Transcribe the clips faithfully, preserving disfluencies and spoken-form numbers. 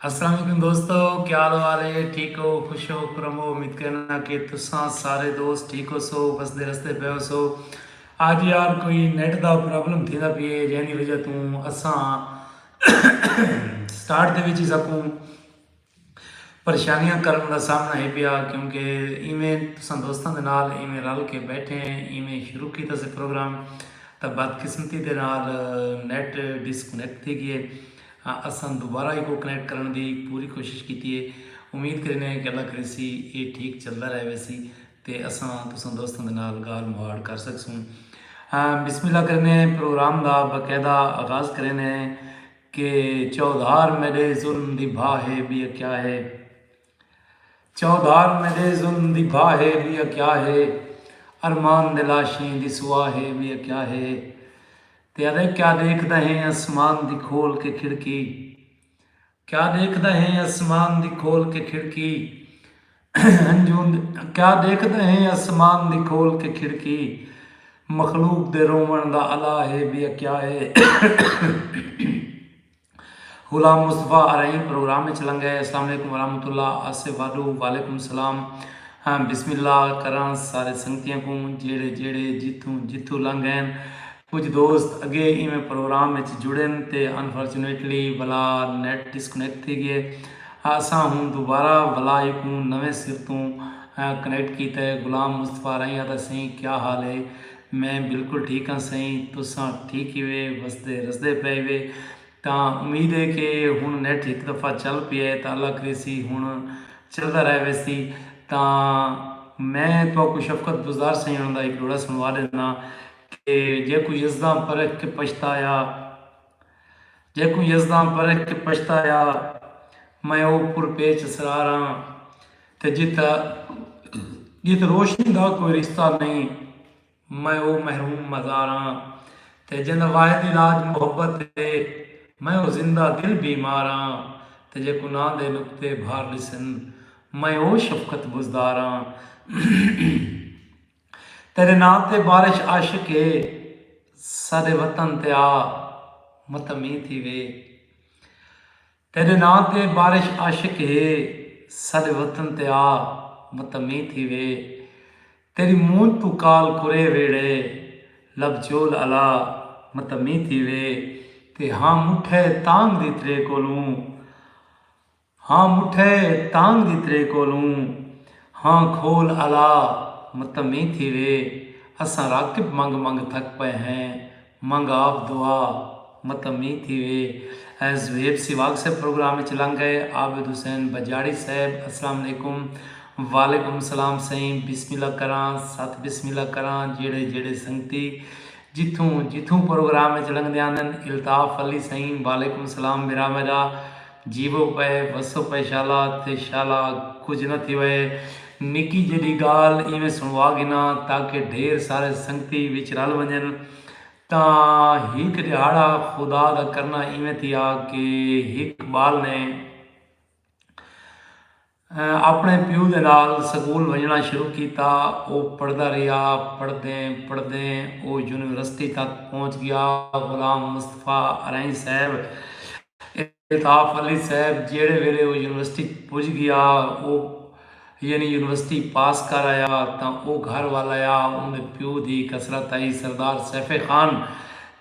السلام علیکم دوستو، کیا حال والے؟ ٹھیک ہو؟ خوش ہو؟ کرم ہو؟ امید کرنا کہ تساں سارے دوست ٹھیک ہو سو، بسدے رستے پے ہو سو۔ آج یار کوئی نیٹ دا پرابلم تھیندا پی ہے، جہندی وجہ توں اساں سٹارٹ دے وچ ہی سکوں پریشانیاں کرن دا سامنا ہے پیا، کیونکہ ایویں تساں دوستاں دے نال ایویں رل کے بیٹھے ہیں، ایویں شروع کیتا سے پروگرام، تاں بدقسمتی دے نال نیٹ ڈسکنیکٹ تھی گئے۔ ہاں، اساں دوبارہ ایکوں کنیکٹ کرݨ دی پوری کوشش کیتی ہے۔ امید کریندے ہیں کہ اللہ کریسی اے ٹھیک چلدا رہ ویسی تے اساں تساں دوستاں دے نال ڳالھ مہاڑ کر سڳسوں۔ ہاں، بسم اللہ کریندے ہیں، پروگرام دا باقاعدہ آغاز کریندے ہیں کہ چودھار میݙے ظلم دی بھا ہے، ٻیا کیا ہے؟ چودھار میݙے ظلم دی بھا ہے، ٻیا کیا ہے؟ ارمان دے لاشیں دی سوا ہے، ٻیا کیا ہے؟ تے آہدے کیا ݙیکھدا ہیں اسمان دی کھول کے کھڑکی؟ کیا ݙیکھدا ہیں اسمان دی کھول کے کھڑکی؟ ہنجوں دے، کیا ݙیکھدا ہیں اسمان دی کھول کے کھڑکی؟ مخلوق دے رووݨ دا الا ہے، ٻیا کیا ہے؟ غلام مصطفیٰ ارائیں پروگرام وچ لنگھے۔ السلام علیکم ورحمۃ اللہ۔ آصف واڈو، وعلیکم السلام۔ ہاں، بسم اللہ کراں سارے سنگتیاں کوں، جیڑھے جیڑھے جتھوں جتھوں لنگھ ڳئن۔ کجھ دوست اڳے ایویں پروگرام وچ جڑن تے انفارچونیٹلی ولا نیٹ ڈسکنیکٹ تھی ڳئے۔ اساں ہݨ دوبارہ ولا ایکوں نویں سر توں، آ، کنیکٹ کیتا ہے۔ غلام مصطفیٰ ارائیں آہدا، سئیں کیا حال ہے؟ میں بالکل ٹھیک ہاں سئیں، تساں ٹھیک ہیوے، وسدے رسدے پئے ہیوے؟ تاں امید ہے کہ ہݨ نیٹ ہک دفعہ چل پیا ہے، تاں اللہ کریسی ہݨ چلدا رہ ویسی۔ تاں میں تہاکوں شفقت بزدار سئیں ہݨ دا ہک ݙوہڑا سݨوا ݙینداں کہ جیکوں یزداں پرکھ کے پچھتایا، جیکوں یزداں پرکھ کے پچھتایا، میں او پر پیچ اسرار ہاں، تے جت، جت روشنی دا کوئی رشتہ نہیں، میں او محروم مزار ہاں، تے جیندا واحد علاج محبت ہے، میں او زندہ دل بیمار ہاں، تے جیکوں ناں دے نقطے بھار ݙسن، میں او شفقت بزدار ہاں۔ تیݙے ناں تے بارش عاشق ہے، ساݙے وطن تے آ متمی تھی وے۔ تیݙے ناں تے بارش عاشق ہے، ساݙے وطن تے آ متمی تھی وے۔ تیݙی مونجھ توں کال کرے ویڑھے، لب چول الا متمی تھی وے۔ تے ہاں مٹھے تانگھ دی ترے کولوں، ہاں مٹھے تانگھ دی ترے کولوں، ہاں کھول الا متمی تھی وے۔ اساں راکب منگ منگ تھک پئے ہیں، منگ آپ دعا متمی تھی وے۔ اے زویب سیواگ صاحب پروگرام وچ لنگھ ڳئے۔ عابد حسین بجاڑی صاحب، السلام علیکم۔ وعلیکم السلام سئیں، بسم اللہ کراں، ست بسم اللہ کراں۔ جیڑھے جیڑھے سنگتی جتھوں جتھوں پروگرام وچ لنگھدے آندن۔ الطاف علی سئیں، وعلیکم السلام بھرا میݙا، جیوو پئے، وسو پئے شالا، تے شالا کجھ نہ تھیوے۔ نکی جیݙی ڳالھ ایویں سݨوا گھناں تاکہ ڈھیر سارے سنگتی وچ رل ونڄن۔ تاں ہک ݙیہاڑا خدا دا کرنا ایویں تھیا کہ ہک ٻال نے اپݨے پیو دے نال سکول ونڄݨا شروع کیتا۔ او پڑھدا رہیا۔ پڑھدیں پڑھدیں او یونیورسٹی تک پہنچ ڳیا۔ غلام مصطفیٰ ارائیں صاحب، الطاف علی صاحب، جیڑھے ویلے او یونیورسٹی پڄ ڳیا، او یعنی یونیورسٹی پاس کر آیا تاں او گھر ول آیا۔ اوندے پیو دی ہک حسرت ہئی۔ سردار سیف خان،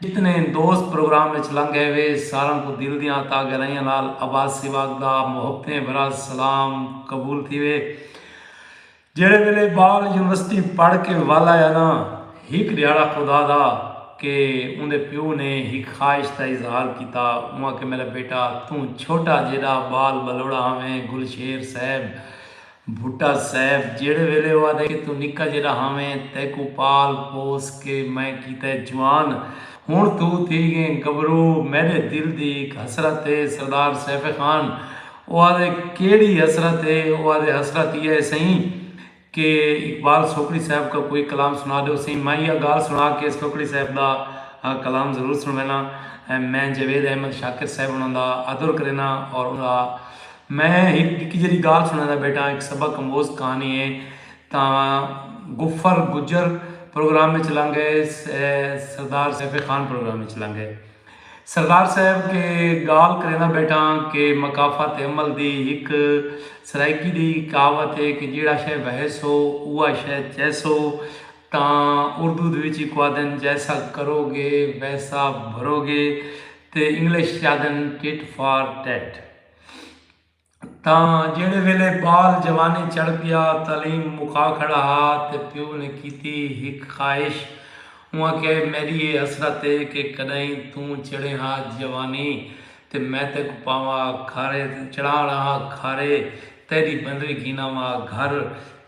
جتنے دوست پروگرام وچ لنگھ ڳئے وے، ساراں کوں دل دیاں عطا گہرائیاں نال عباس سیواگ دا محبتیں بھرا سلام قبول تھیوے۔ جیڑھے ویلے ٻال یونیورسٹی پڑھ کے ول آیا نا، ہک ݙیہاڑا خدا دا کہ اوندے پیو نے ہک خواہش دا اظہار کیتا۔ اوں آکھیا، میݙا بیٹا، توں چھوٹا جیݙا ٻال ٻلوڑا ہاویں، گل شیر صاحب، بھٹہ صاحب، جیڑھے ویلے او آہدے کہ توں نکا جیڑھا ہاویں، تیکوں پال پوس کے میں کیتے جوان، ہݨ توں تھی ڳئیں گبرو، میݙے دل دی ہک حسرت ہے۔ سردار سیف خان، او آہدے، کیڑھی حسرت ہے؟ او آہدے، حسرت ایہ ہے سئیں کہ اقبال سوکڑی صاحب کا کوئی کلام سنا دو سئیں۔ میں ایہا ڳالھ سݨا کے سوکڑی صاحب دا، آ، کلام ضرور سݨوینداں۔ اے، میں جاوید احمد شاکر صاحب انہاں دا آدر کرینداں اور انہاں دا میں ہک نکی جیڑھی ڳالھ سݨیندا بیٹھاں، ہک سبق آموز کہانی ہے۔ تاں غفر گجر پروگرام وچ لنگھ ڳئے، س-، اے، سردار سیف خان پروگرام وچ لنگھ ڳئے۔ سردار صاحب کے گال کرینا بیٹھاں کہ مکافات عمل دی ہک سرائیکی دی کہاوت ہے کہ جیڑا شے وہے سو اوا شے چیسو۔ تاں اردو دے وچ ایکوں آدھن جیسا کرو گے ویسا بھرو گے، تے انگلش چ آدھن ٹٹ فار ٹیٹ۔ تاں جیڑھے ویلے بال جوانی چڑھ پیا، تعلیم مکا کھڑا ہا تے پیو نے کیتی ہک خواہش۔ اوں آکھیا میڈی اے حسرت اے کہ کڈاہیں توں چڑھیں ہا جوانی تے میں تیکوں پاواں کھارے، چڑھاں ہا کھارے، تیڈی بندری گھناواں گھر۔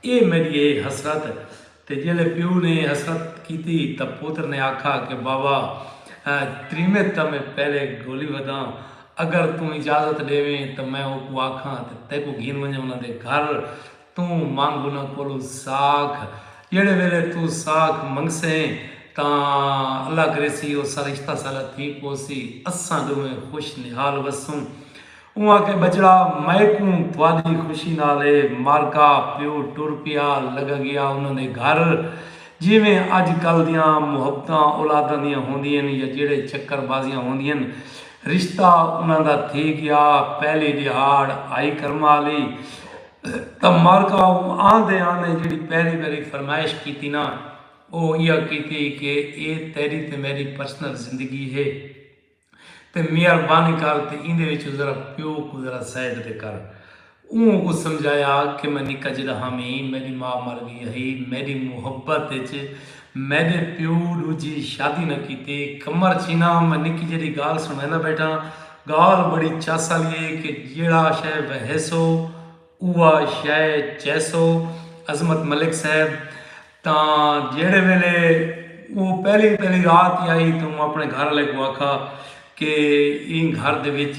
اے میڈی اے حسرت۔ تے جیلے پیو نے حسرت کیتی تاں پوتر نے آکھا کہ بابا، تریمت تاں میں پہلے گولی وداں، اگر توں اجازت ڈیویں تاں میں اوکوں آکھاں تے تیکوں گھن ونجے انہاں دے گھر۔ توں منگ انہاں کولوں ساکھ۔ جیڑھے ویلے توں ساکھ منگسیں تاں اللہ کریسی او سا رشتہ ساڈا تھی پوسی، اساں ڈوہیں خوش نہال وسوں۔ اوں آکھے بچڑا، میکوں تہاڈی خوشی نال اے۔ مارکا پیو ٹر پیا، لگا گیا انہاں دے گھر۔ جیویں اج کل دیاں محبتاں اولاداں دیاں ہوندین یا جیڑھے چکر بازیاں ہوندین، رشتہ انہاں دا تھی گیا۔ پہلی ڈیہاڑ آئی کرما آلی تاں مارکا اوں آندے آندے جیڑھی پہلی واری فرمائش کیتی نا، او ایہا کیتی کہ اے تیڈی تے میڈی پرسنل زندگی ہے۔ تے مہربانی کر تے ایندے وچوں ذرا پیو کوں ذرا سائیڈ تے کر۔ اوں کوں سمجھایا کہ میں نکا جیڈا ہامی، میڈی ماء مر گئی ہئی، میڈی محبت اچ میڈے پیو ڈوجھی شادی نہ کیتی۔ کمر چینا، میں نکی جیڈی گال سنڑیندا بیٹھاں، گال بڑی چس آلی اے کہ جیڑا شے وہیسو اوہا شے چیسو۔ عظمت ملک صاحب تاں جیڑھے ویلے او پہلی پہلی رات ای آئی تاں اوں اپݨے گھر آلے کوں آکھا کہ ایں گھر دے وچ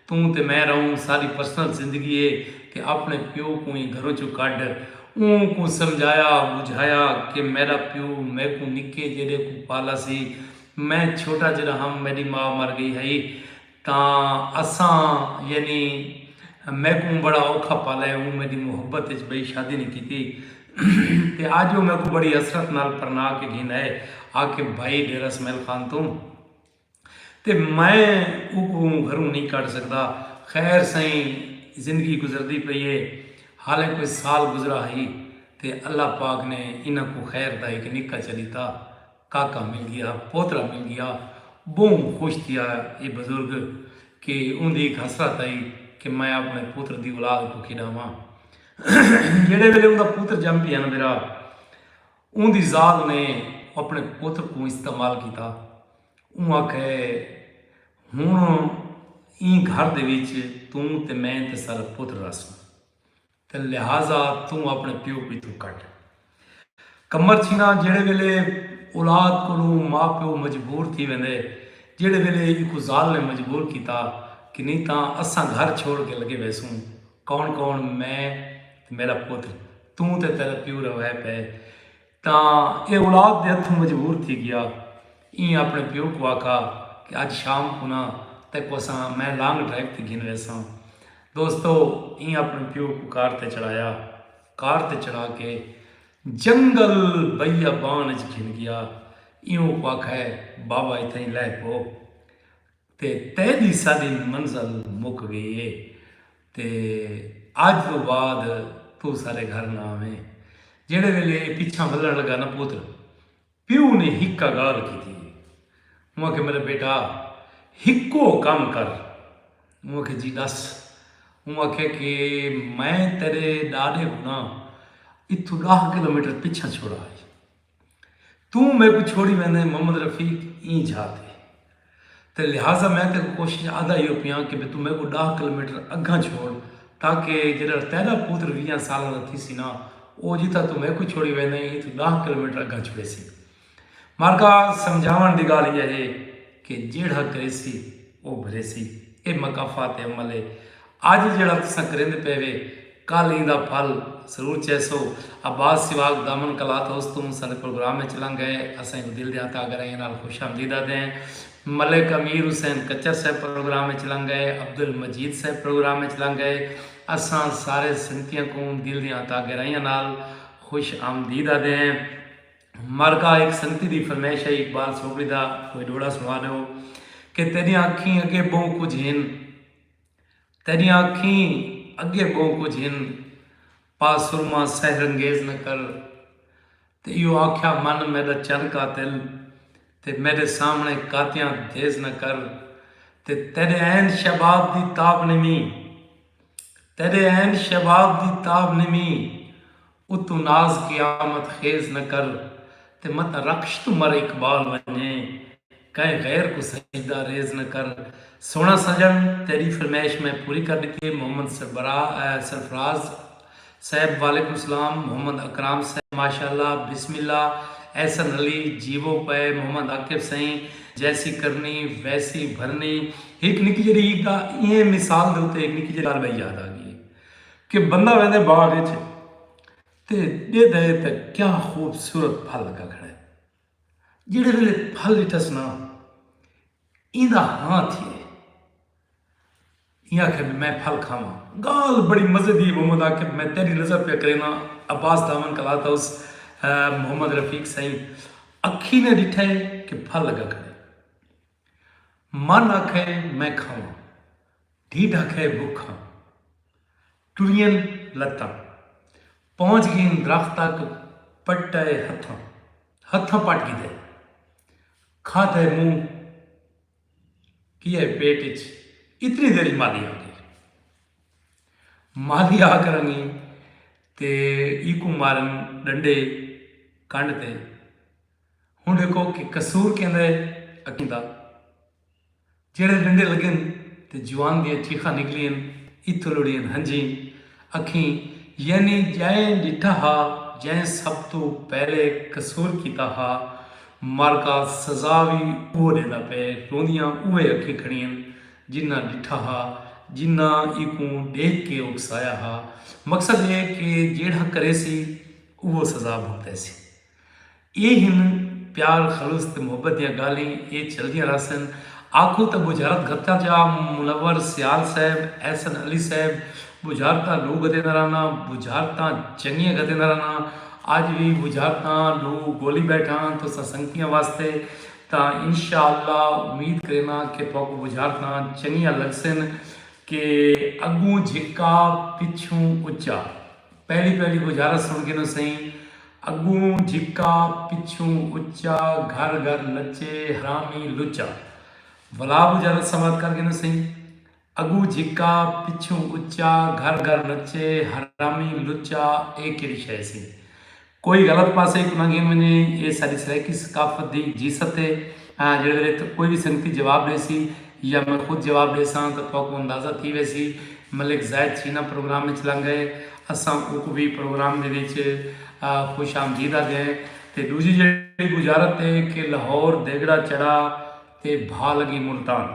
توں تے میں رہوں، ساݙی پرسنل زندگی ہے تے اپݨے پیو کوں ایں گھروں چوں کڈھ۔ اوں کوں سمجھایا ٻجھایا کہ میݙا پیو میکوں نکے جیݙے کوں پالا سی، میں چھوٹا جیڑھا ہم میݙی ماء مر ڳئی ہئی تاں اساں یعنی میکوں بڑا اوکھا پالے، اوں میݙی محبت اچ ٻئی شادی نی کیتی تے اڄ او میکوں بڑی حسرت نال پرنا کے گھن آئے آکھے بھائی ڈیرہ اسماعیل خان توں تے میں اوکوں گھروں نی کڈھ سڳدا۔ خیر سئیں زندگی گزردی پئی اے، حالے کوئی سال گزرا ہئی تے اللہ پاک نے انہاں کوں خیر دا ہک نکا چا ݙتا۔ کاکا مل گیا، پوترا مل گیا، ٻہوں خوش تھیا اے بزرگ کہ اوندی ہک حسرت ہئی کہ میں اپݨے پوتر دی اولاد کوں کھیݙاواں۔ جیڑھے ویلے اوندا پوتر ڄم پیا نا میرا، اوندی ذال نے اپݨے پوتر کوں استعمال کیتا۔ اوں آکھے ہݨ ایں گھر دے وچ توں تے میں تے ساݙا پوتر رہسوں۔ تے لہذا توں اپݨے پیو کوں اتھوں کڈھ۔ کمر چھینا جیڑھے ویلے اولاد کولوں ماء پیو مجبور تھی ویندے، جیڑھے ویلے ایکوں ذال نے مجبور کیتا کہ نی تاں اساں گھر چھوڑ کے لگے ویسوں، کون کون میں تے میرا پتر، توں تے تیرا پیو روئے پئے، تاں اے اولاد دے ہتھوں مجبور تھی گیا۔ ایں اپݨے پیو کوں آکھا کہ اڄ شام کوں نہ تیکوں اساں میں لانگ ڈرائیو تے گھن ویساں۔ دوستو، ایں اپݨے پیو کوں کار تے چڑھایا۔ کار تے چڑھا کے جنگل بیابان اچ گھن گیا۔ ایوں کوں آکھے بابا اتھائیں لہہ پو تے تیݙی ساݙی منزل مک ڳئی اے تے اڄ توں بعد توں ساݙے گھر نہ آویں۔ جیڑھے ویلے اے پچھاں ولݨ لڳا نہ پتر، پیو نے ہکا ڳالھ کیتی۔ اوں آکھیا میݙا بیٹا ہکو کم کر۔ اوں آکھیا جی ݙس۔ اوں آکھیا کہ میں تیݙے ݙاݙے کوں نہ اتھوں ݙاہ کلومیٹر پچھاں چھوڑا ہئی، توں میکوں چھوڑی ویندیں محمد رفیق ایں جھا تے تے لہذا میں تیکوں کوشش آہدا ہیو پیاں کہ بھئی توں میکوں ݙاہ کلومیٹر اڳاں چھوڑ، تاکہ جیڑھا تیݙا پتر ویہاں سالاں دا تھیسی نا، او جتھاں توں میکوں چھوڑی ویندیں اتھوں ݙاہ کلومیٹر اڳاں چھوڑیسی۔ مارکا سمجھاوݨ دی ڳالھ ایہا ہے کہ جیڑھا کریسی او بھریسی۔ اے مکافات عمل ہے۔ اڄ جیڑھا تساں کریندے پئے وے، کل ایندا پھل ضرور چیسو۔ عباس سواگ دامن قلات ہاؤس توں ساݙے پروگرام اچ لنگھ ڳئے، اساں ایکوں دل دیاں تہہ گہرائیاں نال خوش آمدید آہدے ہیں۔ ملک امیر حسین کچر صاحب پروگرام اچ لنگھ ڳئے، عبدالمجید صاحب پروگرام اچ لنگھ ڳئے۔ اساں سارے سنگتیاں کوں دل دیاں تہہ گہرائیاں نال خوش آمدید آہدے ہیں۔ مارکا ہک سنگتی دی فرمائش ہئی، اقبال سوگڑی دا کوئی ݙوہڑا سݨوا ݙیو۔ کہ تیݙیاں اکھیں اڳے ٻہوں کجھ ہن، تیݙیاں اکھیں اڳے ٻہوں کجھ ہن، پا سرما سحر انگیز نہ کر۔ تے ایہو آکھیا من میݙا چن قاتل، تے میݙے سامݨے قاطعاں دیز نہ کر۔ تے تیݙے عین شباب دی تاب نمی، تیݙے عین شباب دی تاب نمی، اتوں ناز قیامت خیز نہ کر۔ تے متاں رخش توں مر اقبال ونڄے، کہیں غیر کوں سجدہ ریز نہ کر۔ سوہݨا سڄݨ، تیݙی فرمائش میں پوری کر ݙتی ہے۔ محمد سربراہ، اے، سرفراز صاحب، وعلیکم السلام۔ محمد اکرام صاحب، ماشاءاللہ، بسم اللہ۔ احسن علی، جیوو پئے۔ محمد عاقب سئیں، جیسی کرنی ویسی بھرنی۔ ہک نکی جیڑھی عید دا ایویں مثال دے اتے ہک نکی جیڑھی ڳالھ ٻئی یاد آ ڳئی ہے کہ بندہ ویندے باغ وچ تے ݙیہدے تے کیا خوبصورت پھل لڳا کھڑے۔ جیڑھے ویلے پھل ݙٹھس نا، ایندا ہاں تھیے۔ ایں آکھے بھی میں پھل کھاواں۔ ڳالھ بڑی مزے دی ہے محمد عاقب، میں تیݙی نظر پیا کرینداں۔ عباس دامن کلات ہاؤس، اے، محمد رفیق سئیں، اکھیں نے ݙٹھے کہ پھل لڳا کھڑے۔ من آکھے میں کھاواں، ڈھڈ آکھے بکھاں۔ ٹرین لتاں، پہنچ ڳئین درخت تک، پٹے ہتھاں، ہتھاں پٹ گھدے، کھادے منہ، کیے پیٹ اچ۔ اتنی دیر اچ مالی آ ڳئی۔ مالی آ کرنی تے ایکوں مارن ݙنڈے کنڈ تے۔ ہݨ ݙیکھو کہ قصور کیندے اکھیں دا۔ جیڑھے ݙنڈے لڳن تے جوان دیاں چیخاں نکلین، اتھوں لڑین ہنجیں اکھیں، یعنی جئیں ݙٹھا ہا، جئیں سب توں پہلے قصور کیتا ہا، مارکا سزا وی اوہو ݙیندا پئے، روندیاں اوہے اکھیں کھڑین جنہاں ݙٹھا ہا، جنہاں ایکوں ݙیکھ کے اکسایا ہا۔ مقصد اے کہ جیڑھا کریسی اوہو سزا بھگتیسی۔ اے ہن پیار، خلوص تے محبت دیاں ڳالھیں، اے چلدیاں رہسن۔ آکھو تاں بجھارت گھتاں چا منور سیال صاحب، احسن علی صاحب، بجھارتاں ݙو گھدیندا رہنا، بجھارتاں چنڳیاں گھدیندا رہنا۔ اڄ وی بجھارتاں ݙو ڳولی ٻیٹھاں تساں سنگتیاں واسطے۔ تاں انشاءاللہ امید کرینداں کہ تہاکوں بجھارتاں چنڳیاں لڳسن۔ کہ اڳوں جھکا پچھوں اچا۔ پہلی پہلی بجھارت سݨ گھنو سئیں۔ اڳوں جھکا پچھوں اچا، گھر گھر نچے حرامی لچا۔ ولا بجھارت سماعت کر گھنو سئیں۔ اڳوں جھکا پچھوں اچا، گھر گھر نچے حرامی لچا۔ اے کیڑھی شے سی؟ کوئی غلط پاسے کوں نہ گھن ونڄے۔ اے ساݙی سرائیکی ثقافت دی جیست ہے۔ آ، جیڑھے ویلے تک کوئی وی سنگتی جواب ݙیسی یا میں خود جواب ݙیساں تاں تہاکوں اندازہ تھی ویسی۔ ملک زاہد چینا پروگرام وچ لنگھ ڳئے، اساں اوکوں وی پروگرام دے وچ، آ، خوش آمدید آکھدے۔ تے ݙوجھی جیڑھی بجھارت ہے کہ لاہور دیگڑا چڑھا تے بھا لڳی ملتان۔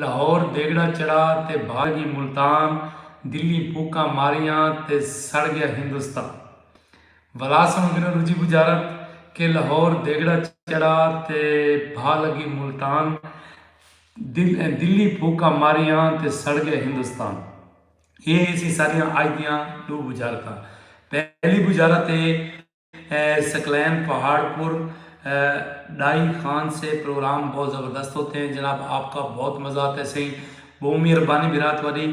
لاہور دیگڑا چڑھا تے بھا لڳی ملتان، دلیں پھوکاں ماریاں تے سڑ ڳیا ہندوستان۔ ولا سݨ گھنو ݙوجھی بجھارت کہ لاہور دیگڑا چڑھا تے بھا لڳی ملتان، دل، دلیں پھوکاں ماریاں تے سڑ ڳیا ہندوستان۔ اے ہیسن ساݙیاں اڄ دیاں ݙو بجھارتاں۔ پہلی بجھارت اے، اے، سکلین پہاڑ پور، اے، ڈائی خان سے پروگرام بہت زبردست ہوتے ہیں جناب، آپ کا بہت مزہ آتا ہے سئیں۔ ٻہوں مہربانی بھرا تہاݙی۔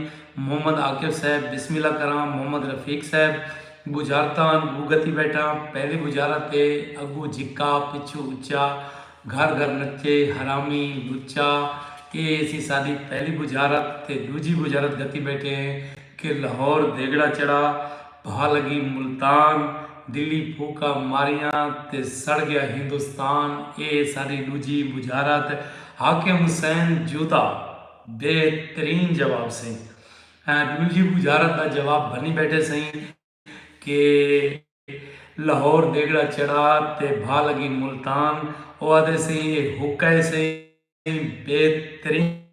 محمد عاقب صاحب، بسم اللہ کراں۔ محمد رفیق صاحب، بجھارتاں ݙو گھتی ٻیٹھاں۔ پہلی بجھارت اے، اڳوں جھکا پچھوں اچا، گھر گھر نچے حرامی لچا۔ اے ہیسن ساݙی پہلی بجھارت تے ݙوجھی بجھارت گھتی ٻیٹھے ہیں کہ لاہور دیگڑا چڑھا، بھا لڳی ملتان، دلیں پھوکاں ماریاں تے سڑ ڳیا ہندوستان۔ اے ساݙی ݙوجھی بجھارت۔ حاکم حسین جوتا، بہترین جواب سئیں۔ اے ݙوجھی بجھارت دا جواب بھنی ٻیٹھے سئیں کہ لاہور دیگڑا چڑھا تے بھا لڳی ملتان۔ او آہدے سئیں اے حقہ ہے سئیں، بہترین۔